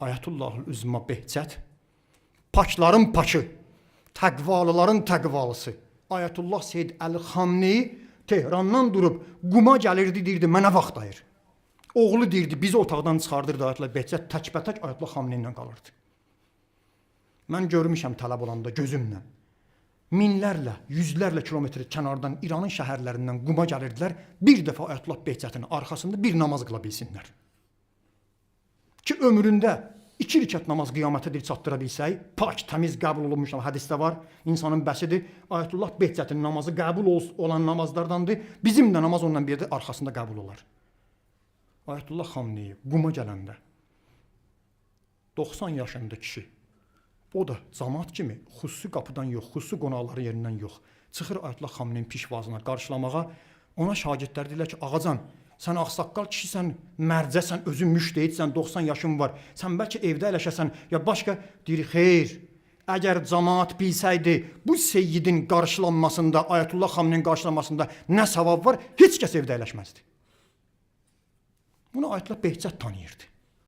Ayətullahül Üzma Behcət, pakların pakı, təqvalıların təqvalısı Ayətullah Seyid Əli Xamneyi Tehrandan durub Quma gəlirdi, deyirdi, mənə vaxt ayır. Oğlu deyirdi, bizi otaqdan çıxardırdı Ayətullah Behcət, təkbətək Ayətullah Xamneyi ilə qalırdı. Mən görmüşəm tələb olanda gözümlə. Minlərlə, yüzlərlə kilometr kənardan İranın şəhərlərindən Quma gəlirdilər, bir dəfə Ayətullah Behcətin arxasında bir namaz qıla bilsinlər. Ki ömründə 2 rükət namaz qiyamətə dil çatdıra bilsək, pak, təmiz qəbul olunmuş hədisdə var, insanın bəsidir. Ayətullah Behcətin namazı qəbul olan namazlardandır. Bizim də namaz onunla bir yerdə arxasında qəbul olar. Ayətullah Xamneyi Quma gələndə 90 yaşında kişi, o da camaat kimi xüsusi qapıdan yox, xüsusi qonaqların yerindən yox, çıxır Ayətullah Xamneyin pişvazına qarşılamağa. Ona şagirdlər deyirlər ki, ağacan, sən ağsaqqal kişisən, mərcəsən, özün müştehidsən, 90 yaşın var. Sən bəlkə evdə ələşəsən ya başqa. Deyir, xeyr. Əgər camaat bilsəydi bu seyyidin qarşılanmasında, Ayətullah Xamneyin qarşılanmasında nə savab var, heç kəs evdə ələşməzdi. Bunu Ayətullah Behcət tanıyırdı.